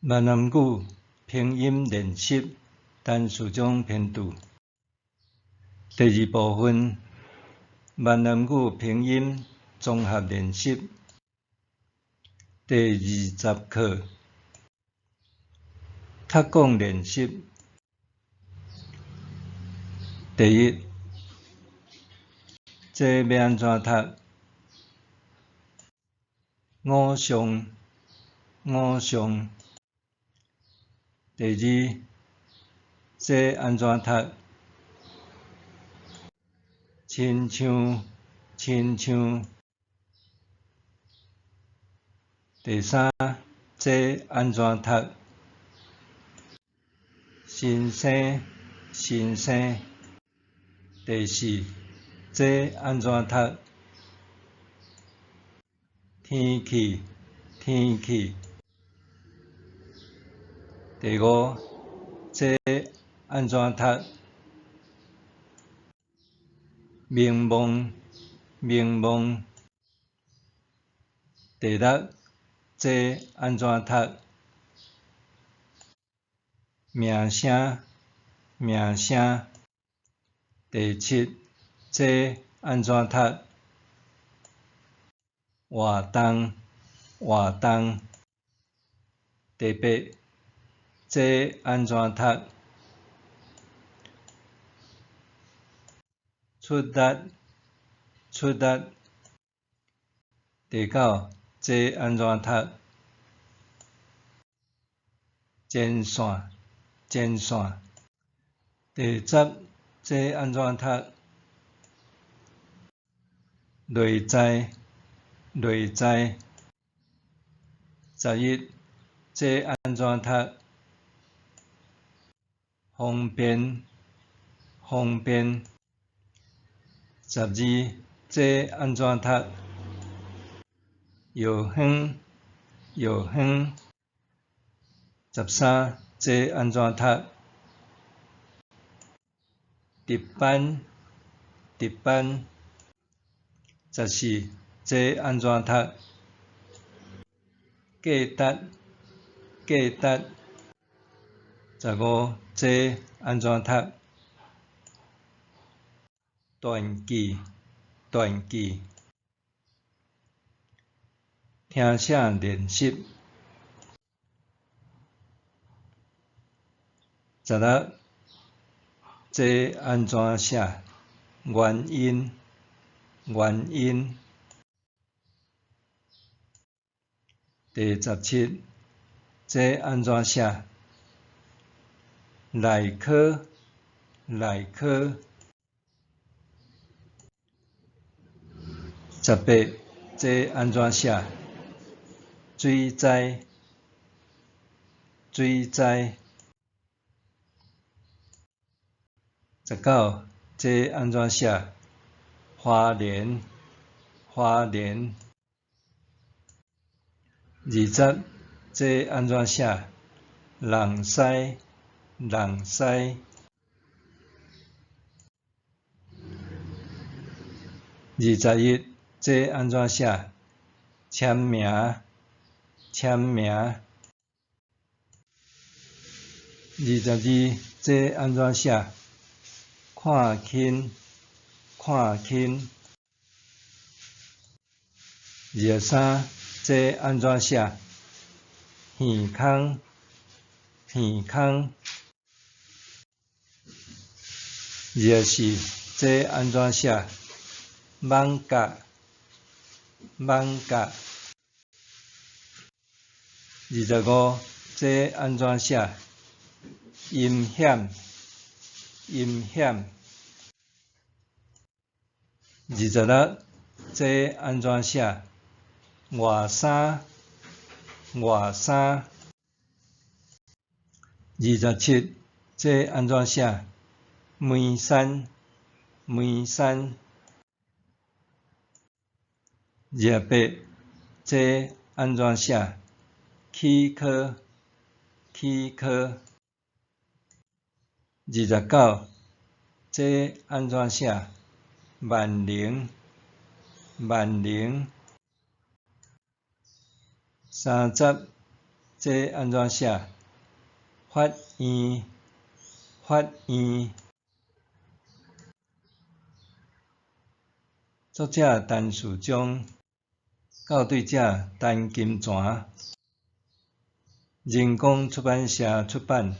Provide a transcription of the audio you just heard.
闽南语拼音练习陈序章编著。第二部分，闽南语拼音综合练习第二十课，读讲练习。第一，这欲按怎读？五常，五常。第二，这按怎读？亲像，亲像。第三，这按怎读？新生，新生。第四，这按怎读？天气，天气。第五，这按怎读？明梦，明梦。第六，这按怎读？名声，名声。第七，这按怎读？活动，活动。第八，这按怎读？出力，出力。第九，这按怎读？前线，前线。第十，这按怎读？内在，内在。十一，这按怎读？方便，方便。十二，这按怎读？药方，药方。十三，这按怎读？值班，值班。十四，这按怎读？价值，价值。十五，这按怎读？断句，断句。听写练习。十六，这按怎写？原因，原因。第十七，这按怎写？内科，内科。十八，这按怎写？水灾，水灾。十九，这按怎写？花莲，花莲。二十，这按怎写？人师，人师。二十一，这按怎写？签名，签名。二十二，这按怎写？看轻，看轻。二十三，这按怎写？耳空，耳空。二十四，这按怎写？艋舺，艋舺。二十五，这按怎写？阴险，阴险。二十六，这按怎写？外衫，外衫。二十七，这按怎写？梅山，梅山。二十八，这按怎写？齿科，齿科。二十九，这按怎写？万能，万能。三十，這按怎寫？法院，法院。作者陳士宗，校對者陳金泉。人工出版社出版。